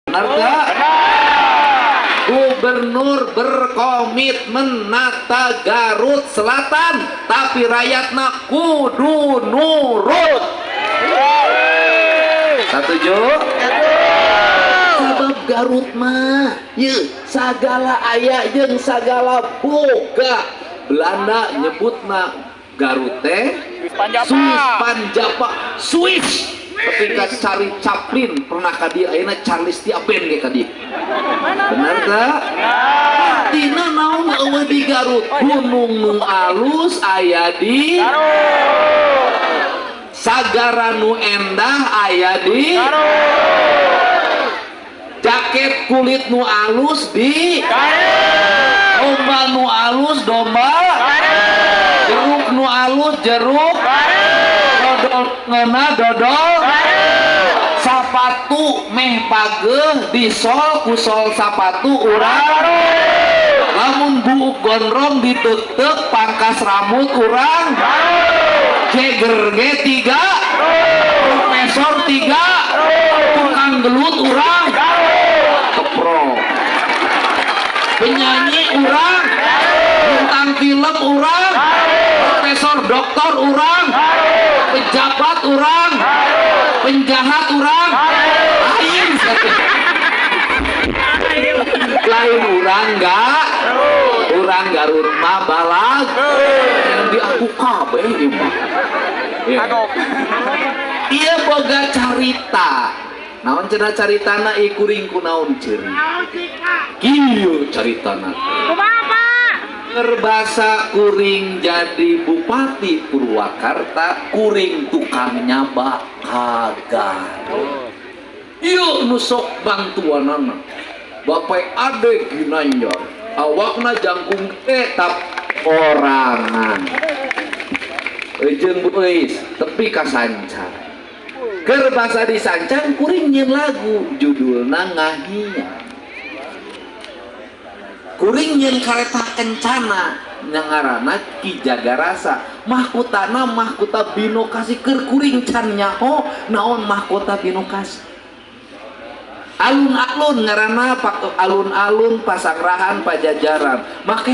Benar tak? Gubernur berkomitmen nata Garut Selatan, tapi rakyatna kudu nurut. Setuju? Sabab Garut mah ye sagala aya jeung sagala boga. Belanda nyebutna Garut teh Swiss Panjapa. Swiss Panjapa, Swiss. Ketika Charlie Chaplin pernah ka dieu, ayeuna Charles Chaplin ge ka dieu. Bener tak? Artina naon euweuh di Garut? Gunung nu alus aya di Garut. Sagara nu endah aya di Garut. Jaket kulit nu alus di Garut. Domba nu alus domba Garut. Jeruk nu alus jeruk Garut. Dodol ngeunah dodol Garut. Sapatu meh pageuh disol ku sol sapatu urang. Garut. Lamun buuk gondrong diteuk-teuk pangkas rambut urang. Garut. Jeger ge tiga, profesor tiga, tukang gelut urang. Garut. Kepro penyanyi urang, bintang film urang, profesor doktor urang, pejabat urang, penjahat urang, lain lain urang enggak urang Garut mah balag yang diaku kabeh ieu mah. Ya. Kagok. Ieu boga carita. Naon cenah caritana? Ieu kuring kunaon ceuri? Kieu caritana. Kumaha, Pak? Berbasa kuring jadi bupati Purwakarta, kuring tukang nyaba ka Garut. Ieu nu sok bantuanana. Bapak Ade Ginanjar, awakna jangkung tetap orangan. Ejeng Bu Euis, tepi ka Sancang. Keur basa di Sancang kuring nyieun lagu judulna Ngahia. Kuring nyieun kareta kencana ngaranna Ki Jagarasa. Mahkotana mahkota Binokasih, keur kuring can nyaho naon mahkota Binokasih. Alun-alun ngaranna alun-alun Pasangrahan Pajajaran. Make